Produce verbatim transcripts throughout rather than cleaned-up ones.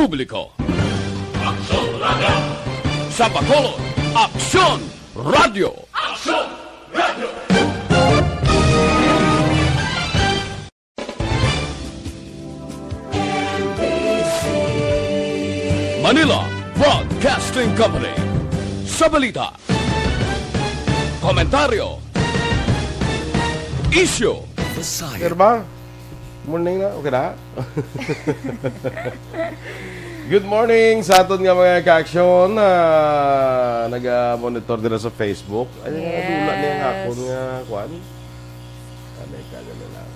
publiko. Aksyon Radio! Sa Bacolod, Aksyon Radio! Aksyon Radio! Manila Broadcasting Company. Sa balita, komentaryo, isyu. Sir ba? Morning na, okay na? Good morning sa aton nga mga ka-aksyon na naga-monitor dira sa Facebook. Ay, nadula niya ang Yes. akon nga kwan. Ano yung kagano lang?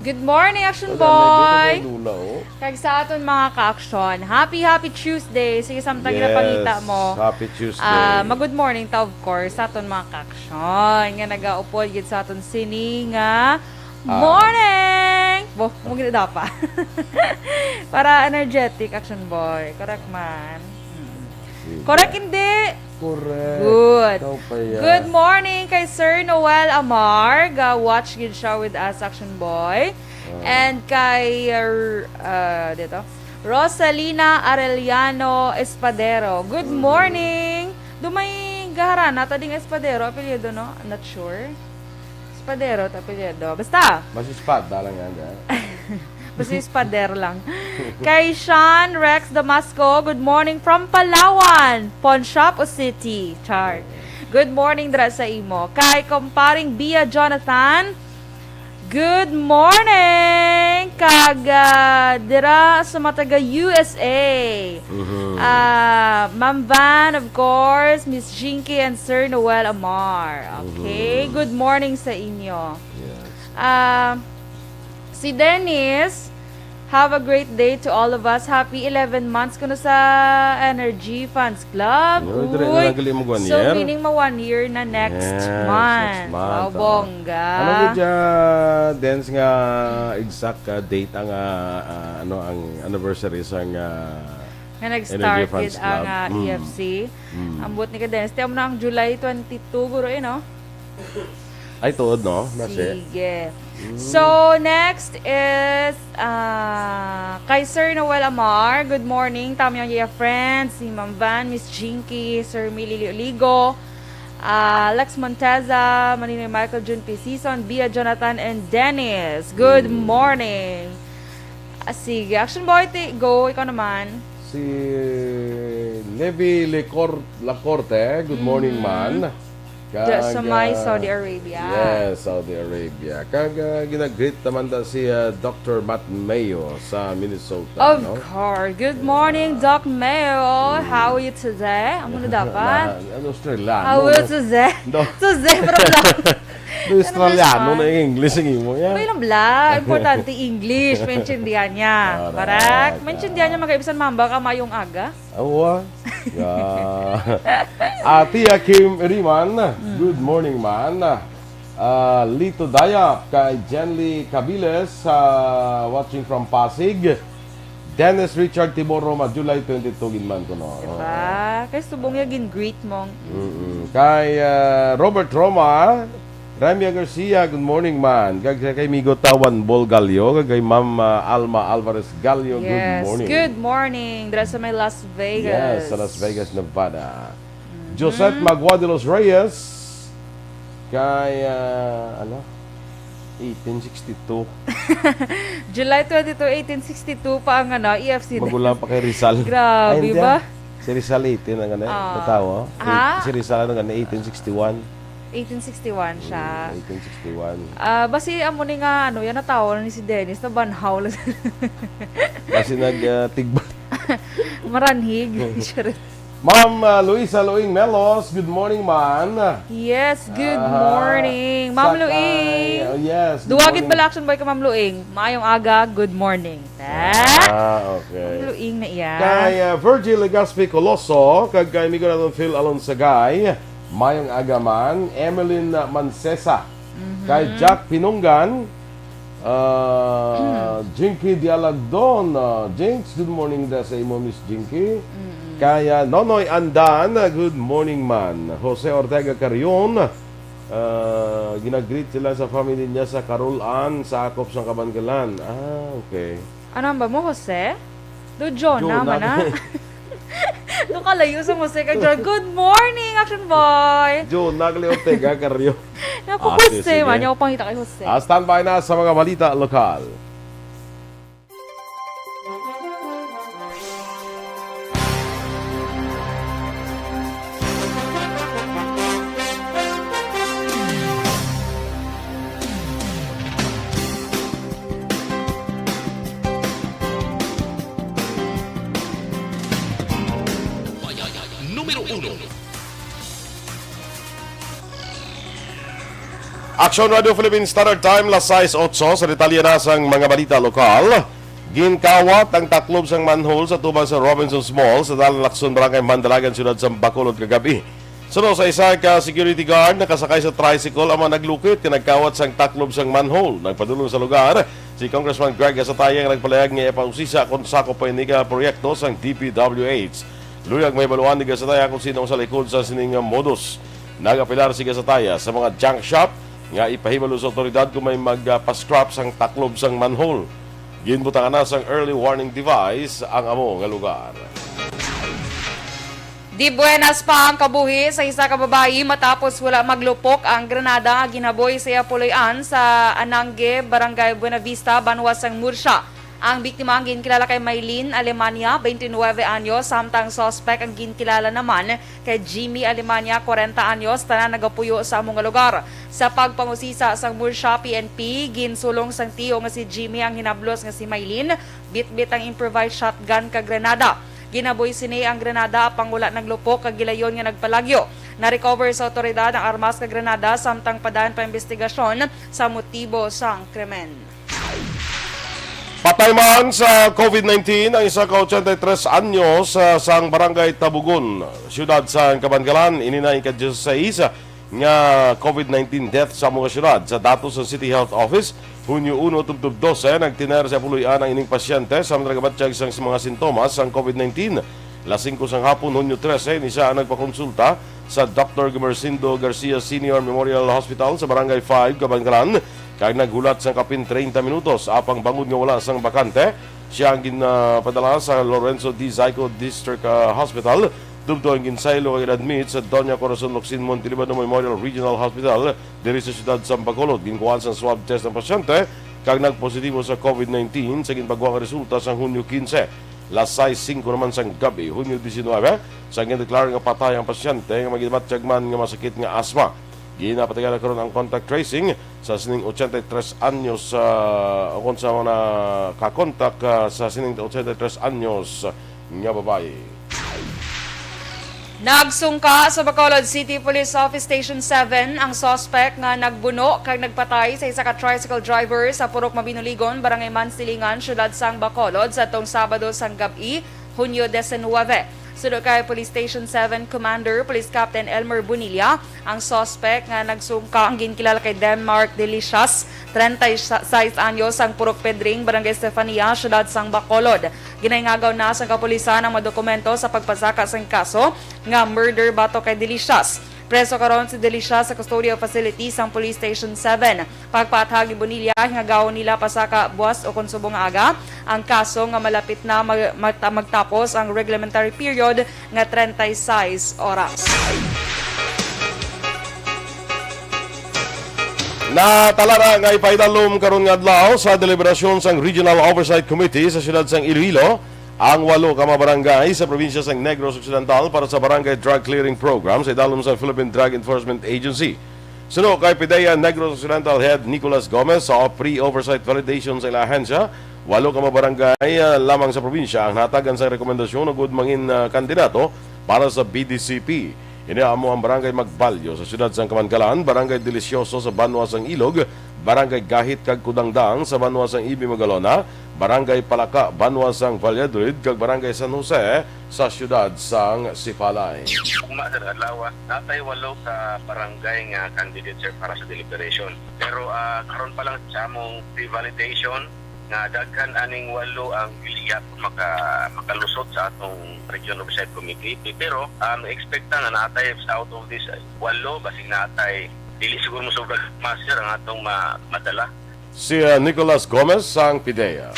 Good morning, Action Wala, Boy! medyo nadula, oh. Kag sa aton mga ka-aksyon, happy, happy Tuesday. Sige, samtang Yes, ginapangita mo. happy Tuesday. Ah, mag-good morning ta, of course, sa aton mga ka-aksyon nga nagaupod gid sa aton sini nga Ah. morning! Bo, mo gid dapat. Para energetic, Action Boy. Correct man. Mm. Sige. Correct, hindi? Correct. Good. Ikaw pa yan. Good morning kay Sir Noel Amar. Ga-watch gid siya with us, Action Boy. Ah. And kay, uh, uh, dito, Rosalina Arellano Espadero. Good Mm. morning. Dumay gaharana ta ding Espadero, apelyido, no? I'm not sure. Espadero, ta apelyido. Basta. Mas espada lang yan, ha? Basta Espader lang. Kay Sean Rex Damasco, good morning from Palawan, Pawn Shop o City? Char. Good morning dira sa imo. Kay kumparing Bia Jonathan, good morning. Kag, ah, dira sa mga taga U S A. Mhm. Ah, Ma'am Van, of course, Miss Jinky, and Sir Noel Amar. Okay, Mhm. good morning sa inyo. Yes. Ah, si Dennis, have a great day to all of us. Happy eleven months kuno sa Energy Fans Club. Uy, dire na Uy, lang gali mo one so year. meaning ma one year na next Yes, month. next month, Wow, oo. bongga. Ano gid siya, Dens, nga exact, ah, date ang, ah, ah, ano, ang anniversary sang, ah, Nga nag-start Energy Fans gid ang, Club? ah, Mm. E F C. Mm. Ambot ni ka, Dennis. Tiyan mo na ang July twenty-two, guro, eh, no? Ay, tuod, no? Nasi? Sige. Mm. So, next is, ah, kay Sir Noel Amar. Good morning, Tamyong Yaya friends. Si Ma'am Van, Miss Jinky, Sir Milly Lioligo, ah, Lex Monteza, Maninoy Michael, Jun P. Season, Bia Jonathan, and Dennis. Good Mm. morning. Ah, sige. Action Boy, ti-, go. Ikaw naman. Si Levi Lecor-, Lacorte, good morning, Mhm. man. Diya sa Kag, may ah, Saudi Arabia. yes, Saudi Arabia. Kag, ah, ginag-greet naman ta si, ah, Doctor Matt Mayo sa Minnesota, Of no? course. Good morning, Doc Mayo. Mm. How are you today? Amo na dapat. Na, ano, Australiano, How are you no? today? No. Today, bro, lang. No, Ano Australiano ba? na yung English ang imo, yan. Okay lang, bla. Importante English. Maintindihan niya. Correct. Correct. Maintindihan niya, Ah. magkaibisan mamba ka, mayong aga. Awa. Yeah. Ate Akim Riman, Mm. good morning, man. Ah, Lito Dayap, kay Jenly Cabiles, ah, watching from Pasig. Dennis Richard Tibor Roma, July twenty-two, gid man kuno. Diba? Kay subong ya gin-greet mo. Mm-mm. Kay, ah, Robert Roma, Ramya Garcia, good morning, man. Kag kay Migo Tawan Bol Gallo, kag kay Ma'am, ah, Alma Alvarez Gallo, good Yes, morning. good morning. Dira sa may Las Vegas. Yes, sa Las Vegas, Nevada. Mhm. Josette Magua de los Reyes, kay, ah, ano? Eighteen sixty-two. July twenty-two, eighteen sixty-two pa ang, ano, E F C Magulang pa kay Rizal. Grabe Ay, hindi, ba? ah. Si Rizal eighteen ang, ano, Ah. natawo. Ha? Eight-, si Rizal ang, ano, eighteen sixty-one. Eighteen sixty-one siya. Mm, eighteen sixty-one. Ah, basi amo ni nga, ano, yan natawo na ni si Dennis, nabanhaw lang. Basi nag, ah, tigba. Maranhig. Sure. Ma'am, ah, Luisa Loing Melos, good morning, man. Yes, good Ah, morning, Ma'am sa Luing. kay, oh, yes, good Duwagit morning. Bala Action Boy ka, Ma'am Luing. Maayong aga, good morning. Ah, okay. Ma'am Luing na iya. Kay, ah, Virgil Legaspi Coloso, kag kay amigo naton Phil Alonsagay, mayong aga man. Emeline Mancesa, Mhm. kay Jack Pinunggan, ah, Hmm. Jinky Dialagdon, ah, Jinx, good morning da sa imo, Miss Jinky. Mm-mm. Kay, ah, Nonoy Andan, ah, good morning man. Jose Ortega Carrion, ah, ginagreet sila sa family niya sa Carol Ann, sa Akop, sa Kabangalan. Ah, okay. Ano ang ba mo, Jose? Do Jonah Jonah man, ah. Kay Do kalayo sa musika, John. Good morning, Action Boy. Jonah kay Ortega, Carrio. Naku, Ah, Jose sige, man. sige. Yaw pangita kay Jose. Ah, standby na sa mga balita lokal. Numero uno. Action Radio Philippine Standard Time, las sais otso. Sa detalye na sang mga balita lokal, ginkawat ang taklob sang manhole sa tubang sa Robinsons Mall sa Dalan Lacson, Barangay Mandalagan, Siyudad sang Bacolod, kagabi. Suno sa isa ka security guard nakasakay sa tricycle ang mga naglukit nga nagkawat sang taklob sang manhole. Nagpadulong sa lugar si Congressman Greg Gasataya nga nagpalayag nga ipausisa kon sakop pa ini ka proyekto sang D P W H. Luyag mahibaluan ni Gasataya kung sino ang sa likod sa sining modus. Nag-apelar si Gasataya sa mga junk shop nga ipahibalo sa otoridad kung may magpa-scrap sang taklob sang manhole. Ginbutangan na sang early warning device ang amo nga lugar. Di buenas pa ang kabuhi sa isa ka babayi matapos wala maglupok ang granada nga ginhaboy sa iya puloy-an sa Anangue, Barangay Buenavista, banwa sang Murcia. Ang biktima ang ginkilala kay Maylene Alemania, twenty-nine anyos, samtang suspect ang ginkilala naman kay Jimmy Alemania, kwarenta anyos, tanan nagapuyo sa amo nga lugar. Sa pagpangusisa sang Murcia P N P, ginsulong sang tiyo nga si Jimmy ang hinablos nga si Maylene bitbit ang improvised shotgun kag granada. Ginhaboy sini ang granada apang wala naglupok kag gilayon nga nagpalagyo. Na-recover sa otoridad ang armas kag granada samtang padayon pa investigasyon sa motibo sang krimen. Patay man sa COVID nineteen ang isa ka ochenta y tres anyos, ah, sang Barangay Tabugon, siyudad sang Kabankalan. Ini na ika-dieciséis nga COVID nineteen death sa mga siyudad. Sa datos sa City Health Office, Hunyo uno tubtob dose, nagtiner sa puloy-an ang ining pasyente samtang nagabatyag sang mga sintomas sang COVID nineteen. Las singko sang hapon, Hunyo trese, ini sia ang nagpakonsulta sa Doctor Gumercindo Garcia Senior Memorial Hospital sa Barangay five, Kabankalan, kag naghulat sang kapin treinta minutos. Apang bangod nga wala sang bakante, sia ang ginpadala sa Lorenzo D. Zayco District, ah, Hospital. Tubtob ang ginsaylo kag gin-admit sa Doña Corazon Locsin Montelibano Memorial Regional Hospital diri sa siyudad sa Bacolod. Ginkuhaan sang swab test ang pasyente kag nagpositibo sa COVID nineteen sa ginpagwa nga resulta sa Hunyo quince. Las sais singko naman sang gab-i, Hunyo diecinuebe, sa gindeklara nga patay ang pasyente nga may ginabatyag man nga masakit nga asma. Ginapatigaran karon ang contact tracing sa sining ochenta y tres anyos, ah, ukon sa mga nakakontak, ah, sa sining ochenta y tres anyos nga babayi. Nagsungka sa Bacolod City Police Office Station seven ang suspect nga nagbuno kag nagpatay sa isa ka tricycle driver sa Purok Mabinuligon, Barangay Mansilingan, siyudad sang Bacolod, sa tong Sabado sang gab-i, Hunyo diecinuebe. Suno kay Police Station seven Commander Police Captain Elmer Bonilla, ang suspect nga nagsungka ang ginkilala kay Denmark Delicias, treinta y seis anyos, ang Purok Pedring, Barangay Estefania, siyudad sang Bacolod. Ginahingagaw na sang kapulisan ang mga dokumento sa pagpasaka sang kaso nga murder batok kay Delicias. Preso karon si Delicias sa custodial facility sang Police Station seven. Pagpaathag ni Bonilla, hingagaw nila pasaka buwas o kon subong nga aga ang kaso nga malapit na mag-, magta-, magtapos ang reglementary period nga treinta y seis oras. Natala na nga ipaidalom karon nga adlaw sa deliberasyon sang Regional Oversight Committee sa siyudad sang Iloilo ang walo ka mga barangay sa probinsya sang Negros Occidental para sa Barangay Drug Clearing Program sa idalom sa Philippine Drug Enforcement Agency. Suno kay PDEA Negros Occidental Head Nicolas Gomez, sa pre-oversight validation sa ila ahensya, walo ka mga barangay, ah, lamang sa probinsya ang nahatagan sang rekomendasyon ug mangin, ah, kandidato para sa B D C P. Ini amo ang Barangay Magbalyo sa siyudad sang Kamankalan, Barangay Delicioso sa banwa sang Ilog, Barangay Gahit kag Kudangdang sa banwa sang Ibi Magalona, Barangay Palaka, banwa sang Valladolid, kag Barangay San Jose sa siyudad sang Sipalay. Ugma, sir, adlaw, ah, natay walo ka barangay nga candidate, sir, para sa deliberation. Pero, ah, karon pa lang sa among pre-validation, nga daghan aning walo ang dili gyapon maka-, makalusot sa atong Region Oversight Committee. Pero, um, expect na nga natay sa out of this, uh, walo, basig natay dili siguro mosugal, master, ang atong ma-, madala. Si, uh, Nicolas Gomez sang PDEA.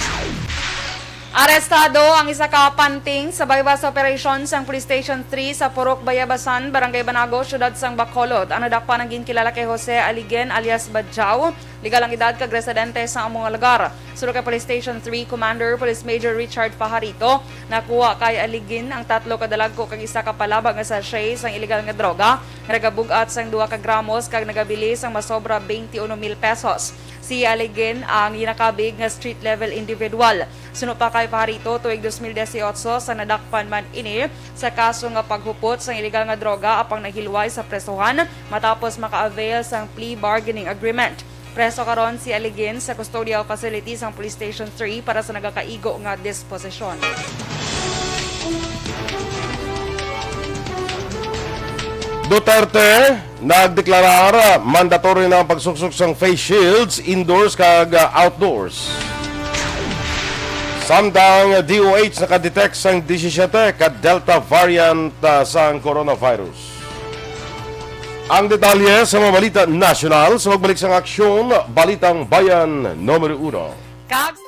Arestado ang isa ka panting sa baybay sa operasyon sang Police Station three sa Purok Bayabasan, Barangay Banago, Siyudad sang Bacolod. Ang nadakpan ang ginkilala kay Jose Aligen alias Badjao. Legal ang edad kag residente sa amo nga lugar. Suno kay Police Station three Commander Police Major Richard Pajarito, nakuha kay Aligen ang tatlo ka dalagko kag isa ka palaba nga sachet sang iligal nga droga nga nagabug-at sang dua ka gramos kag nagabili sang masobra twenty-one mil pesos. Si Aligen ang ginakabig nga street level individual. Suno pa kay Pajarito, tuig dos mil dieciocho sa nadakpan man ini sa kaso nga paghupot sang iligal nga droga apang nahilway sa presohan matapos maka-avail sang plea bargaining agreement. Preso karon si Aligen sa custodial facility sang Police Station three para sa nagakaigo nga disposisyon. Duterte nagdeklarar mandatory na ang pagsuksok sang face shields indoors kag, ah, outdoors. Samtang D O H nakadetect sang disisiete ka Delta variant, ah, sang coronavirus. Ang detalye sa mga balita nasyonal sa pagbalik sang aksyon, Balitang Bayan numero uno. Kag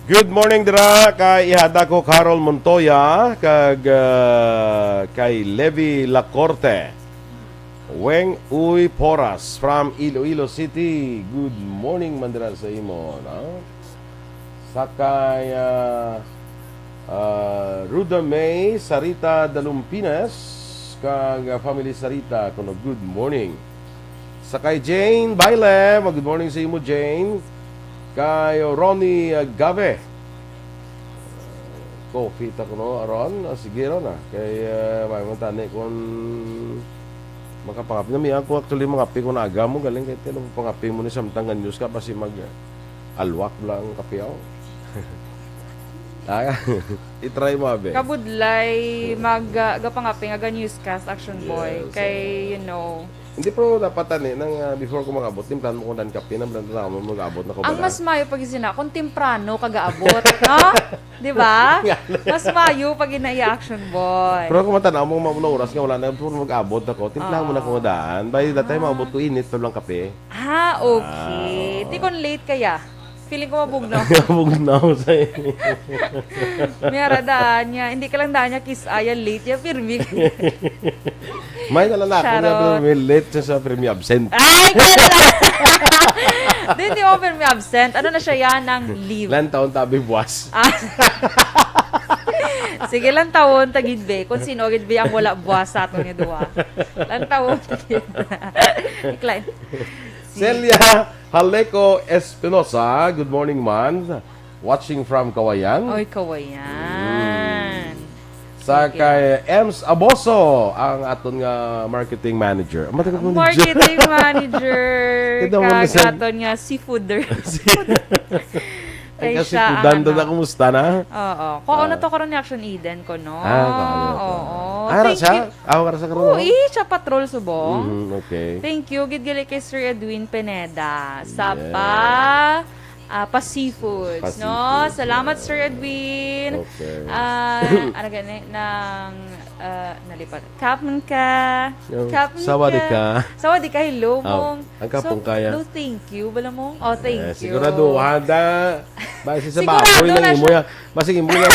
Good morning dira kay ihada ko Carol Montoya kag, ah, kay Levi Lacorte. Weng Uy Poras from Iloilo City. Good morning man dira sa imo, no? Sa kay, ah, ah, Ruda May Sarita Dalumpines kag, ah, family Sarita kuno good morning. Sa kay Jane Baile, good morning sa imo, Jane. Kay Ronnie, ah, Gave. Coffee ta kuno, Ron. Ah, sige, Ron, ah. Kay, ah, may man tani kung makapangapi na. May ako actually mangapi kung aga mo. Galing kay tino pangapi mo ni samtang nga news ka. Basi mag, ah, alwak lang ang kape, oh. Ah, i-try mo, abe. Kabudlay, mag, ah, gapangapi nga ga-newscast, Action Boy. Yes, Kay, oo. you know, Hindi, pero dapat ani nang, ah, before ko mag-abot, timplahan mo kung dan kape na, dan na mo mag-abot na ko Ang bala. mas mayo pag isina kung temprano ka gaabot, no? Di ba? Nga. Mas mayo pag inaiya Action Boy. Pero kung matanaw mo, mga oras nga wala na, before mag-abot ako, timplahan mo na Ah. ko daan. By the time Ah. maabot ko, init pa lang kape. Ah, okay. Ah, oo. Di kung late kaya. Feeling ko mabugnaw. Mabugnaw sa ini. May ara daan niya. Hindi ka lang daan niya kiss aya late ya pirmi. May na lang ako niya, Charot. Pero may late siya sa pirmi absent. Ay, kaya na. Di, hindi mo pirmi absent. Ano na siya yan? Ang leave. Lan taon tabi buwas. Ah. Sige lang taon, tagid be. Kung sino gid be ang wala buwas sa aton nga duwa. Lang taon, tagid. Iklan. Celia Haleco Espinosa, good morning, man. Watching from Kawayan. Oy, Kawayan. Sa Sige. Kay Ems Aboso, ang aton nga marketing manager. Ang aton nga manager. Marketing manager. Kita mo na Kag sa aton nga seafooder. Ay, Kay kasi siya ang kudan na ano. Na, kumusta na? Oo. Kung ano Ah. to karon ni Action Eden ko, no? Ah, kaya to. Oo. Ah, ara Thank siya? you. Ah, ara siya karon, Oo, no? Eh, siya patrol subong. Mhm, okay. Thank you. Gid gali kay Sir Edwin Pineda. Sa Yeah. pa, ah, pa seafoods, Pa no? seafoods, Salamat, yeah. Sir Edwin. Okay. Ah, ano gani? Nang, ah, nalipat. Kapon ka. Yo, Kapon sawadee ka. ka. Sawadee ka, hello, Oh, mong. ang kapon So, kaya. No, thank you. Bala mong, oh, thank Eh, you. Sigurado, handa. Basi sa Sigurado baboy na lang imo siya. Yan. Basi imo yan.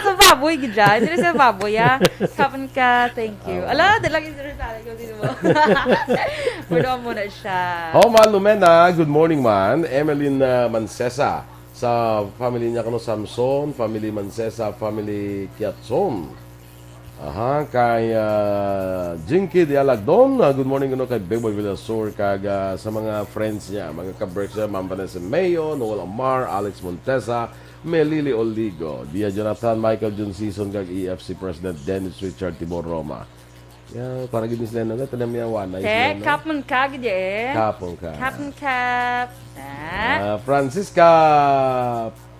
Sa baboy, gid dyan. Dili sa baboy, ah. Kapon ka, thank you. Ah. Ala, dalag yung sinasali ko, sino mo? Pwede mo na siya. Homa Lumena, good morning, man. Emeline, ah, Mancesa, sa family niya, kano, Samson, family Mancesa, family Kiatson. Aha, kay, ah, Jinky de Alagdon, ah, good morning, ano, kay Beboy Villasor, kag, ah, sa mga friends niya, mga ka-Berks niya, Ma'am Vanessa Mayo, Noel Amar, Alex Montesa, Melili Oligo, Dia Jonathan, Michael Jun Season, kag E F C President Dennis Richard Tibor Roma. Ya, para gid ni sila na, tanan may awanay Te, sila, no? Kapon ka, gid eh. Kapon ka. Kapon ka. Ah. Ah, Francisca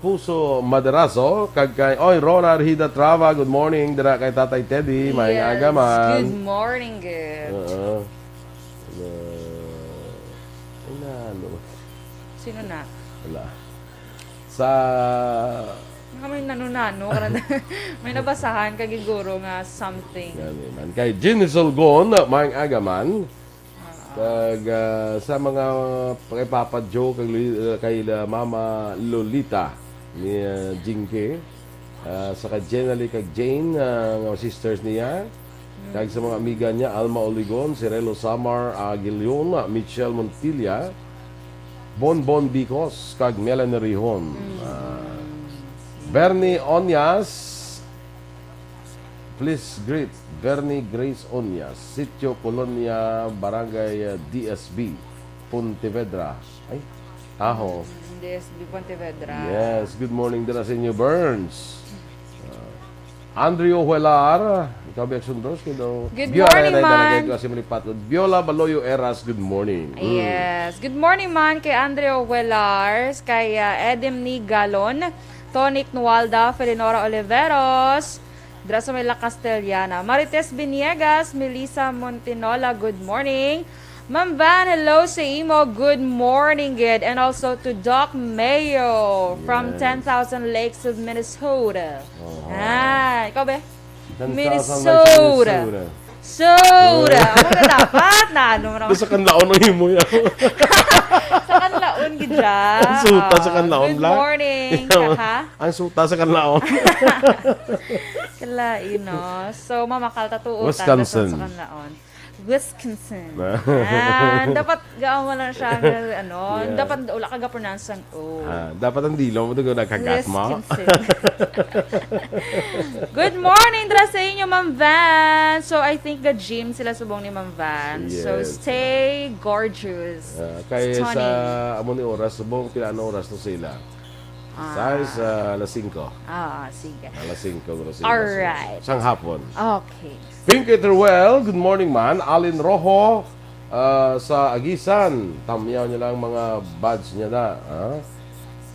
Puso Maderazo, kag kay, oy, Rona Arhida Trava, good morning, dira kay Tatay Teddy, may Yes, aga man. Good morning, good. Oo. Uh, ay, na, ano? Sino na? Wala. Sa Nga may nano-nano, karon may nabasahan ka, giguro nga something. Gani man. Kay Jeannie Solgon, may aga man. Ah. Kag, ah, sa mga kay Papa Joe, kag Li-, ah, kay la Mama Lolita ni, ah, Jinky, ah, sa kay Jenally, kag Jane, ah, nga sisters niya, kag sa mga amiga niya, Alma Oligon, Cirelo Samar, ah, Aguilion, ah, Michelle Montilla, Bonbon Bicos, kag Melanie Rihon. Mm. Ah, Bernie Onyas, please greet Bernie Grace Onyas, Sitio Colonia, Barangay, ah, D S B, Pontevedra. Ay, aho. Mm, D S B Pontevedra. Yes, good morning dira sa inyo, Burns. Ah, Andrew Huelar, ikaw, Biak Sundos, kay daw. Good Biola morning, Renay man. Dalaguete, Assembly Patod. Biola Baloyo Eras, good morning. Mm. Yes. Good morning, man, kay Andrew Huelar, kay, ah, Edem Ni Galon, Tonic Nualda, Felinora Oliveros, dira sa may La Castellana. Marites Viniegas, Melissa Montinola, good morning. Ma'am Van, hello sa imo. Good morning, gid. And also to Doc Mayo from Yes. Ten Thousand Lakes of Minnesota. Oho. Ah, ikaw, be? Ten thousand Lakes of Minnesota. Minnesota. Soda. Oh. Ako na dapat na ano mo naman. Sa Kanlaon ang imo yan. Sa Kanlaon, gid siya. Ang suta sa Ah, Kanlaon, good la. morning, Ikaw, kaka. Ang suta sa Kanlaon. Kalain, no? So, mamakal ta tuod, Wisconsin. Sa Kanlaon. Wisconsin. Ah, dapat gawa mo lang siya, ano, Yes. dapat wala ka ga-pronounce ang O. Ah, dapat ang dilo mo to, nagkagat mo. Wisconsin. Good morning, dira sa inyo, Ma'am Van. So, I think ga-gym sila subong ni Ma'am Van. So, Yes. stay gorgeous. Ah, kay Stunning. Sa amo ni oras, subong, pila na oras to sila? Ah. Size, ah, alas singko. Ah, sige. Alas singko, bro, sila. Alright. Sang hapon. Okay. Pinky Teruel, good morning, man. Alin Rojo, ah, sa Agisan. Tamyaw niya lang mga buds niya na, ha?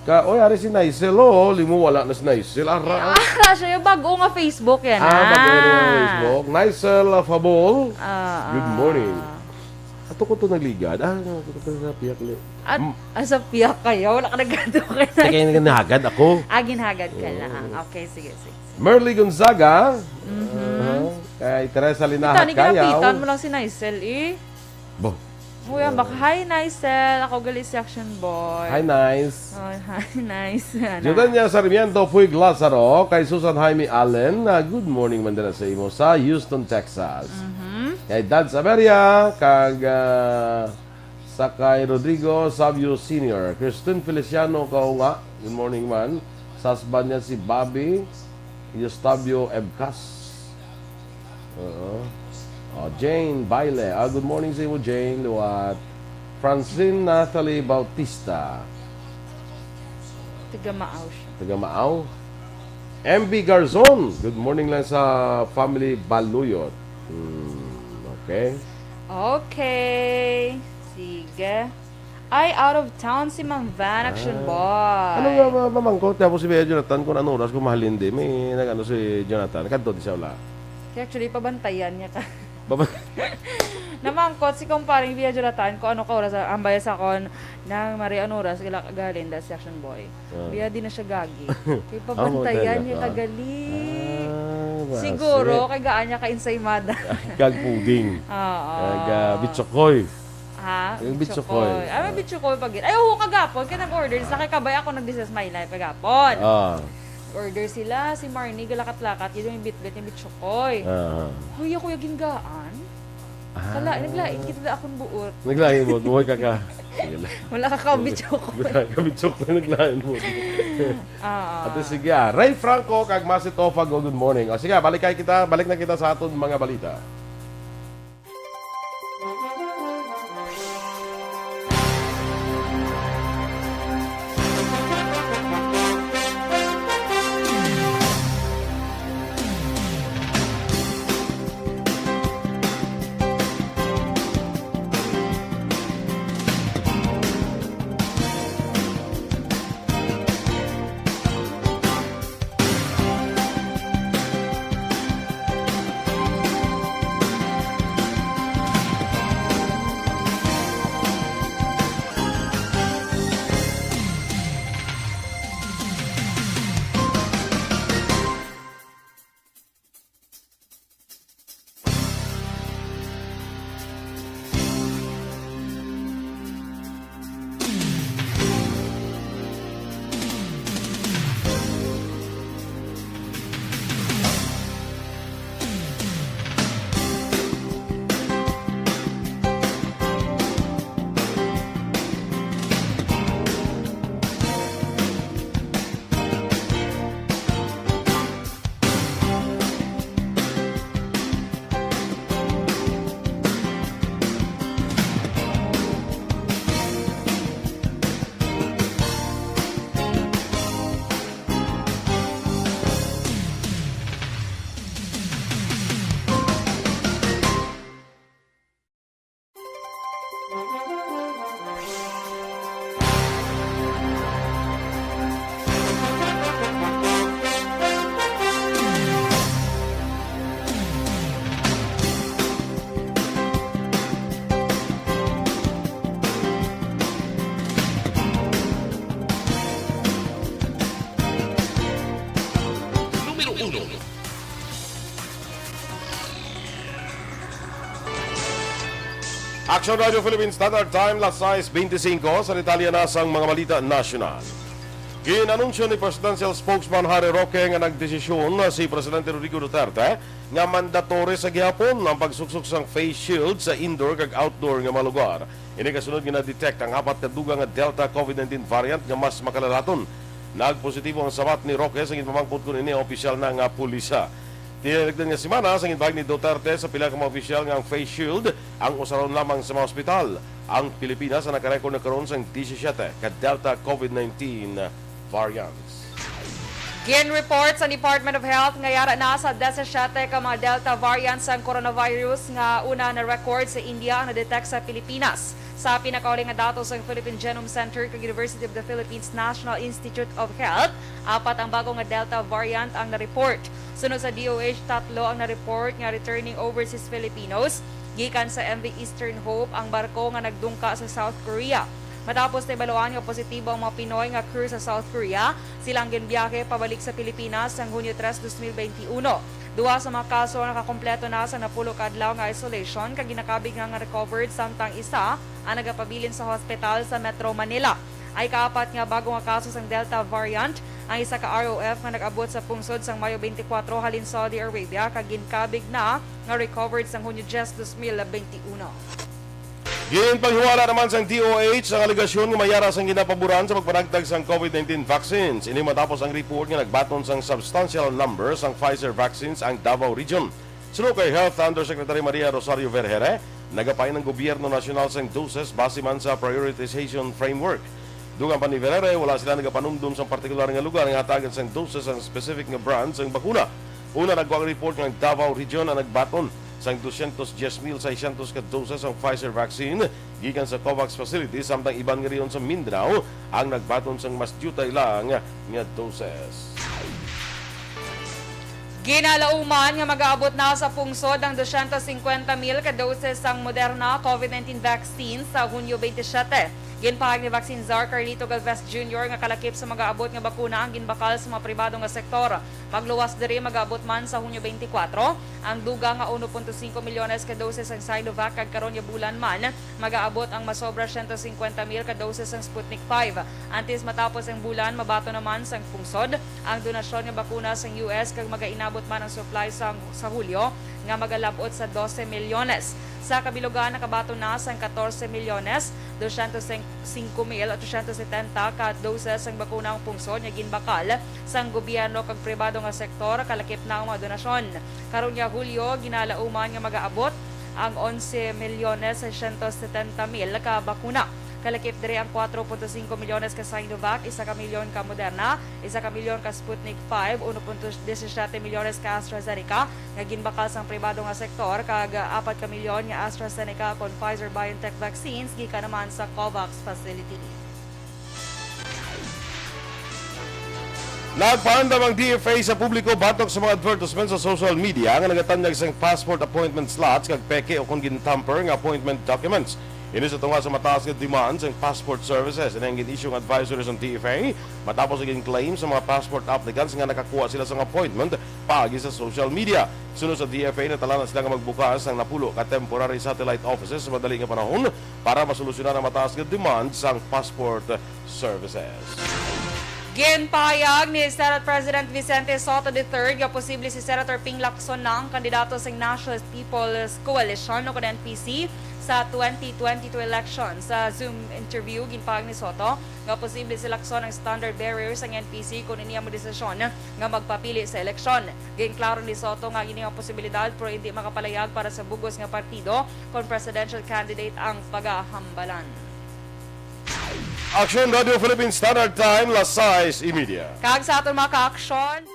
Ka, oy, ari si Nicel, oh. Limo, wala na si Nicel. Ara, ah. Ah, siya yung bago nga Facebook yan, Ah, bago ah. yung Facebook. Nicel, ah, Fabol. Ah, Good ah. morning. Ato ko to nagligad. Ah, ato ko to sa piyak li-, At, Mm. ah, sa piyak kayo? Wala ka nagkado kay Kaya nga nahagad ako. Ah, ginhagad ka Oo. lang. Okay, sige, sige. Merly Gonzaga. Mhm. Ah, kay Teresa Linahat Kita, ni Kayaw. Ginapitan mo lang si Nicel, eh. Bo. Uy, ang bak-, hi, Nicel. Ako gali si Action Boy. Hi, Nice. Oh, hi, Nice. Ano? Judanya Sarmiento Puig Lazaro, kay Susan Jaime Allen, ah, good morning man dira sa imo sa Houston, Texas. Mhm. Kay Dad Saberia, kag, ah, sa kay Rodrigo Savio Senior. Kristen Feliciano Kaunga, good morning man. Sa husband niya si Bobby Eustavio Ebcas. Oo. Oh, Jane Baile. Ah, good morning sa imo, Jane. Liwat. Francine Natalie Bautista. Taga Maaw siya. Taga Maaw. M B Garzon, good morning lang sa family Baluyot. Hmm, okay. Okay. Sige. Ay, out of town si Ma'am Van, Action Ah. Boy. Ano nga, ma-, mamangkot? Tapos si Bea Jonathan, kung ano oras, kung mahalin di, may nag-ano si Jonathan. Kadto di siya wala. Kaya actually, pabantayan niya ka. Baba- Namangkot si kumparing Bea Jonathan kung ano ka oras, ang bayas akon nang Maria Onuras, gila-, galinda si Action Boy. Ah. Bea, di na siya gagi. Kay Amo pabantayan talaga. Niya kagali. Ah, base. Siguro, kay gaan niya ka-ensaymada. Kag puding. Oo. Kag, ah, bitsokoy. Ha? Yung bitsokoy. Bitsokoy. Ah, may bitsokoy pag-, ay, oo, kagapon. Kaya nag-order sa kay kabay ako nag-This Is My Life kagapon. Ah. Order sila, si Marnie, galakat-lakat, yun yung bitbit yung bitsokoy. Ah. Kuya, kuya, ginggaan? Ah. Kala, naglain kita na akong buot. Naglain mo, buhay ka ka. Sige lang. Wala ka kabitsokoy. Wala ka kabitsokoy, naglain mo. Ah. Ate, sige, ah. Ray Franco, kag Masi Tofago, good morning. O, sige, balik kay kita, balik na kita sa aton mga balita. Numero uno. Action Radio Philippine Standard Time, las sais beintisinco. Sa detalye na sang mga balita nasyonal. Gin-anunsyo ni Presidential Spokesman Harry Roque nga nagdesisyon na si Presidente Rodrigo Duterte nga mandatory sa gihapon ang pagsuksok sang face shield sa indoor kag outdoor nga mga lugar. Ini kasunod nga na-detect ang apat ka dugang nga Delta COVID nineteen variant nga mas makalalaton. Nagpositibo ang sabat ni Roque sa ginpamangkot kon ini opisyal na nga pulisa. Tinigdan nga semana, sa ginpahayag ni Duterte sa pila ka mga opisyal nga ang face shield ang usaron lamang sa mga ospital. Ang Pilipinas ang nakarecord na karon sang disisiete ka Delta COVID nineteen variants. Gin-report sa Department of Health nga yara na sa disisiete ka mga Delta variants ang coronavirus nga una na-record sa India ang na-detect sa Pilipinas. Sa pinakauli nga datos sang Philippine Genome Center kag University of the Philippines National Institute of Health, apat ang bago nga Delta variant ang na-report. Sunod sa D O H, tatlo ang na-report nga returning overseas Filipinos gikan sa M V Eastern Hope, ang barko nga nagdungka sa South Korea. Matapos nahibaluan nga positibo ang mga Pinoy nga crew sa South Korea, sila ang ginbiyahe pabalik sa Pilipinas sang Hunyo tres, dos mil beintiuno. Duha sa mga kaso ang nakakompleto na sa napulo ka adlaw nga isolation kag ginakabig nga, nga recovered, samtang isa ang nagapabilin sa hospital sa Metro Manila. Ang ikaapat nga bago nga kaso sang Delta variant, ang isa ka R O F nga nag-abot sa pungsod sang Mayo twenty-four halin Saudi Arabia kag ginkabig na nga recovered sang Hunyo diyes, dos mil beintiuno. Ginpanghiwala naman sang D O H ang alegasyon nga may yara sang ginapaboran sa pagpanagtag sang COVID nineteen vaccines. Ini matapos ang report nga nagbaton sang substantial number sang Pfizer vaccines ang Davao Region. Suno kay Health Undersecretary Maria Rosario Vergeire, Nagapain ang gobyerno nasyonal sang doses base man sa prioritization framework. Dugang pa ni Ferrere, wala sila nagapanumdom sang partikular nga lugar nga hatagan sang doses ang specific nga brand sang bakuna. Una, nagkuha ang report nga ang Davao Region ang nagbaton sang dosyentos diyes mil seiscientos ka doses sang Pfizer vaccine gikan sa COVAX facility, samtang iban nga rehiyon sa Mindanao ang nagbaton sang mas diutay lang nga doses. Ginalauman nga magaabot na sa pungsod ang dosyentos singkwenta mil ka doses sang Moderna COVID nineteen vaccine sa Hunyo twenty-seven. Ginpahayag ni Vaccine Czar Carlito Galvez Junior nga kalakip sa magaabot nga bakuna ang ginbakal sa mga pribado nga sektor. Magluwas diri, magaabot man sa Hunyo twenty-four ang dugang nga uno punto singko milyones ka doses sang Sinovac, kag karon nga bulan man, magaabot ang masobra siyento singkwenta mil ka doses sang Sputnik five. Antes matapos ang bulan, mabaton naman sang pungsod ang donasyon nga bakuna sang U S, kag magainabot man ang supply sa, sa Hulyo nga magalab-ot sa dose milyones. Sa kabilugan, nakabaton na sang katorse milyones dosyentos singko mil otosyentos setenta ka doses sang bakuna ang pungsod nga ginbakal sang gobyerno kag pribado nga sektor, kalakip na ang mga donasyon. Karon nga Hulyo, ginalauman nga magaabot ang onse milyones seiscientos setenta mil ka bakuna. Kalakip diri ang kuwatro punto singko milyones ka Sinovac, isa ka milyon ka Moderna, isa ka milyon ka Sputnik five, uno punto disisiete milyones ka AstraZeneca nga ginbakal sang pribado nga sektor, kag apat ka milyon nga AstraZeneca kon Pfizer-BioNTech vaccines gikan naman sa COVAX facility. Nagpaandam ang D F A sa publiko batok sa mga advertisement sa social media nga nagatanyag sang passport appointment slots kag peke o kon gin-tamper nga appointment documents. Ini sa tunga sa mataas nga demand sang passport services. Ini ang gin-issue nga advisory sang D F A matapos ang gin-claim sa mga passport applicants nga nakakuha sila sang appointment paagi sa social media. Suno sa D F A, natala na sila nga magbukas sang napulo ka temporary satellite offices sa madali nga panahon para masolusyonan ang mataas nga demand sang passport services. Ginpahayag ni Senate President Vicente Sotto the third nga posible si Senator Ping Lacson na ang kandidato sa National People's Coalition o N P C sa twenty twenty-two election. Sa Zoom interview, ginpahayag ni Sotto nga posible si Lacson ang standard bearer sang N P C kon ini ang desisyon nga magpapili sa eleksyon. Ginklaro ni Sotto nga ini ang posibilidad, pero hindi makapalayag para sa bug-os nga partido kon presidential candidate ang pagahambalan. Aksyon Radio Philippine Standard Time, las sais y media. Kag sa aton mga ka-aksyon,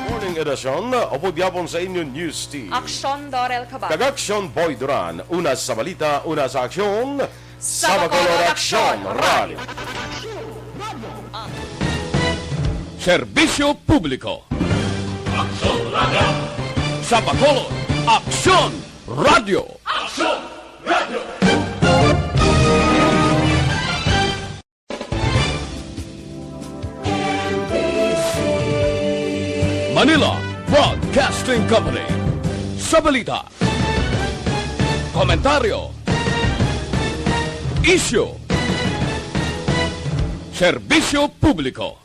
Morning Edition, upod gihapon sa inyo News Team. Aksyon, Dorel Cabal. Kag Aksyon, Boy Duran. Una sa balita, una sa aksyon. Sa Bacolod, Aksyon Radio. Serbisyo publiko. Aksyon Radio. Sa Bacolod, Aksyon Radio. Aksyon Radio. Manila Broadcasting Company. Sa balita, komentaryo, isyu, serbisyo publiko.